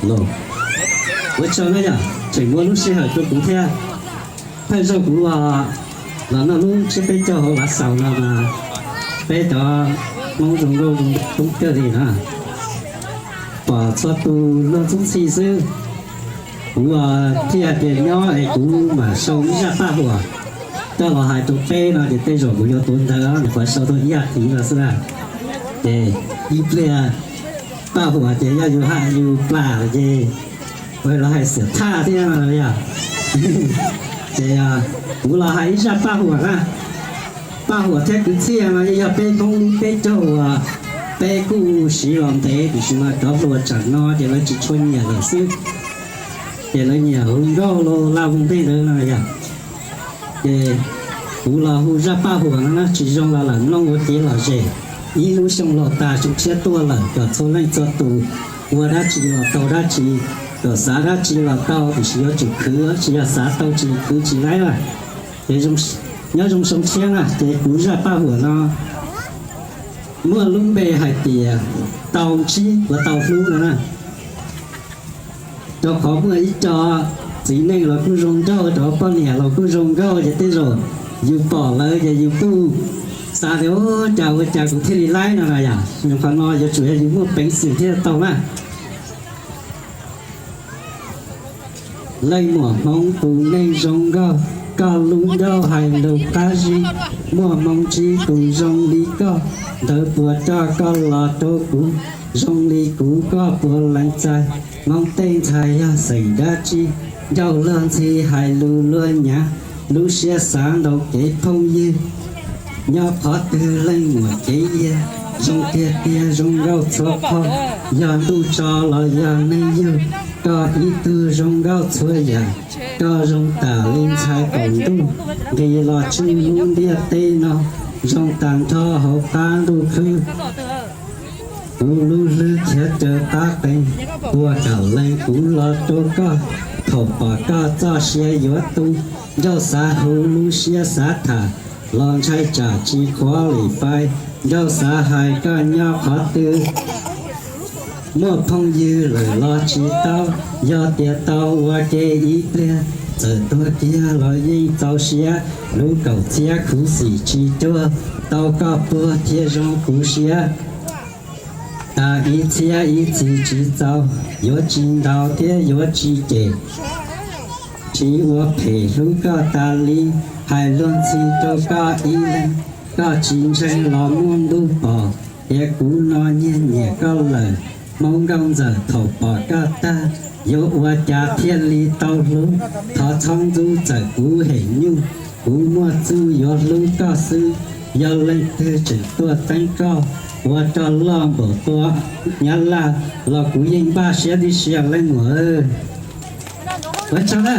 Los, ua tsaug na yom, tseem muaj lub sij hawm rau kuv thiab. Thawj zaug kuv los noj lub tsiab peb caug hauv Lav Xaus no mas peb cov Hmoob zoo nkauj zoo nraug kawg li na. Pom txhua tus luag ntxub ntxhi xwb. Kuv thiaj hais tias nyob es kuv mam sau ib zaj paj huam coj los hais rau peb no ces tej zaum kuv yuav tuav ntawv, nyuam qhuav sau tau ib yam thiv los xwb na. Ces ib pliag paj huam ces yog yus hais yus plam ces los hais xiam thaj thiab no yog. Ces kuv los hais ib zaj paj huam na. Paj huam thiab kwv txhiaj no yeej yog peb Hmoob lub peb caug uas peb kuj siv los ntev tiam sis mas cov hluas tsam no ces lawv tsis tshua nyiam lawm xwb. Ces lawv nyiam hu nkauj los laj mus tej ntawd no yog. Ces kuv los hu zaj paj huam no na, tsis zoo los lawm mloog ua kev lom zem. Ib lub xyoo los tas xyoo tshiab tuaj lawm kom txhua leej txhua tus ua dab tsi los tau dab tsi, kom xav dab tsi los tau tiam sis yuav tsum khwv, tsis yog xav tau tsis khwv tsis laib na. Ces nyob zoo xyoo tshiab na, ces kuv zaj paj huam no muaj lub npe hais tias tau ntsib los tau hlub no na. Rau qhov muaj ib co txiv neej los kuj zoo nkauj, cov poj niam los kuj zoo nkauj ces tej zaum yus pom lawv ces yus kuj xav tias ua cas ua cas kuv thiaj li laib no na yom. Nyuam qhuav no yuav tsum yog yus muaj peev xwm thiaj tau na. Leej muam Hmoob tus neeg zoo nkauj, koj lub ncauj hais lus qab zib, muaj hmoo ntsib tus zoo li koj, ntawd puas coj koj los rau kuv, zoo li kuv koj puas lees txais, Hmoob tej ntxhais yog xeem dab tsi, ncauj luag ntxhi hais lus luag nyav, lub siab xav ntaus kev phooj ywg. Nyob qhov twg leej muam kev ia, zoo tiag tiag zoo nkauj txhua qhov, yog ntuj tso los yog neeg yug, koj ib tug zoo nkauj txhua yam, koj zoo tam li ntxhais qaum ntuj, nqis los tswj lub ntiaj teb no, zoo tas nrho hauv qab ntuj khwb. Kuv lub hlwb khiav raws qab qees, ua kam lees kuv los rau koj, thaum pom koj txoj sia yuav tu, ncauj xav hu lub siab xav tham, los ntshai tsam tsis qhuav lim fais, ncauj xav hais koj nyob qhov twg. Muaj phooj ywg lawm los tsis tau, yog tias tau ua ke ib pliag, txawm tuag kiag los yeej txaus siab, lub kaum txhiab khuv xim tsis cuag, tau koj puag thiaj zoo kuv siab. Tas ib txhiab ib txhis tsis txaus, yuav tsis ntaus thiab yuav tsis cem, tsis ua phem hlub koj tas li, hais luag ntxhi rau koj ib leeg, koj tsis ntseeg los muaj ntuj pom, tias kuv no nyiag nyiam koj lawm, Hmoob nkauj ntxawm thaum pom koj tag, yuav ua cas thiaj li tau hlub, thov txhob ntxub txawm kuv hem nyuj, kuv muaj txuj yuav hlub koj xwb, yog leej twg tseem tuaj teeb koj, ua rog loj npaum tua nyab laj, los kuv yeej npaj siab tib si leej muam. Ua tsaug na.